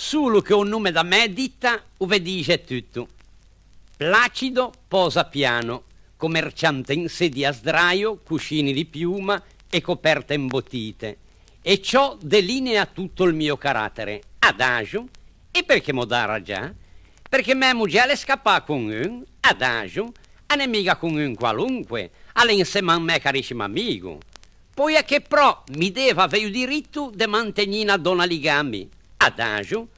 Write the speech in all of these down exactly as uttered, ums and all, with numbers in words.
Solo che o nome da mæ dita o ve dixe tuto. Placido Posapiano, comerciante in sedia a sdraio, cuscini di piuma e coperte imbotite. E ciò delinea tutto il mio carattere. Adagio? E perché m'ò da arragiâ? Perché mæ muggiæ a l'é scapâ con un? Adagio? A n'é miga con un qualunque, a l'é insema a un mæ carissimo amigo. Poia che però mi devo avei o dirito de mantegnî na dòna ligâ a mi. Adagio?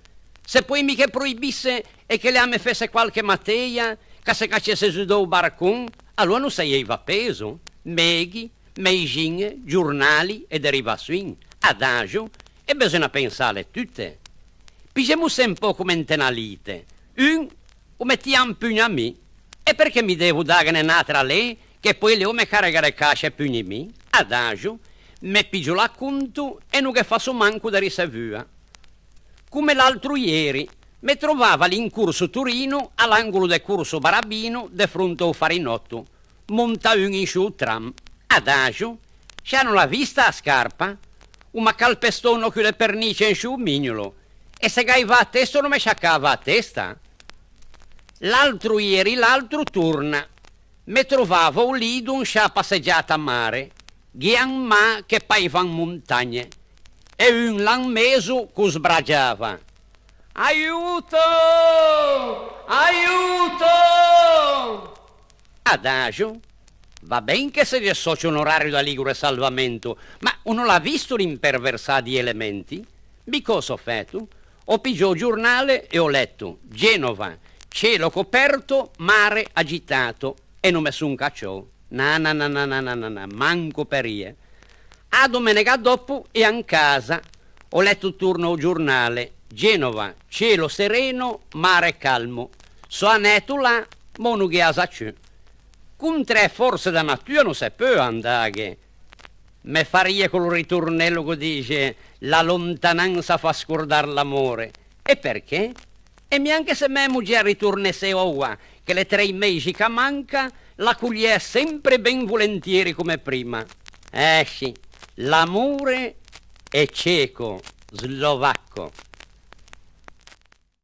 Se poei mi ghe proibisse e che lê a me fesse qualche mateia, ch'a se cacesse zu da-o barcon, aloa no saieiva pezo? Meghi, meixiñe, giornali e derivaçioin. Adagio? E beseugna pensâle tute. Pixemmose un pò comme inte na lite. Un o me tia un pugno a mi, e perché mi devo dâghene n'atro a lê, che poei lê o me carega de casce e pugni mi? Adagio, me pigio l'aconto e no ghe fasso manco de risevua. Comme l'altro ieri, me trovava lì in corso Torino, à l'angolo de corso Barabino, de fronte a-o Farinòto, monta un in sciô tram. Adagio? Scià no l'à vista a scarpa? O m'à calpestou no cul de pernice in sciô mignolo. E se gh'aiva a testa o no me sciacava a testa? L'altro ieri l'altro torna. Me trovava o Lido in sciâ passegiata a mare. Gh'ea un mâ che paiva in montagne. E un là in mezo ch'o sbragiava: «Aiuto! Aiuto!» Adagio? Va ben che se ghe socio onorario da Ligure Salvamento, ma o no l'à visto l'imperversâ di elementi? Mi cös'ò fæto? Ò pigiou o giornale e ò leto: Genova, cielo coperto, mare agitato, e no me son cacciou. Na, na, na, manco pe rie. A domenega dòpo ea in casa, ò leto torna o giornale: Genova, cielo sereno, mare calmo. Sò anæto là, ma o no ghe asa ciù. Contr'a-e forse da natua no se peu andâghe. Me fa rie col ritornello che o dixe: «La lontananza fa scordar l'amore». E perché? E mianche se mæ mugiæ a ritornesse oua, che l'é trei meixi ch'a manca, l'acogliæ sempre ben volentieri comme prima. Eh sì, l'amore è cieco, slovacco.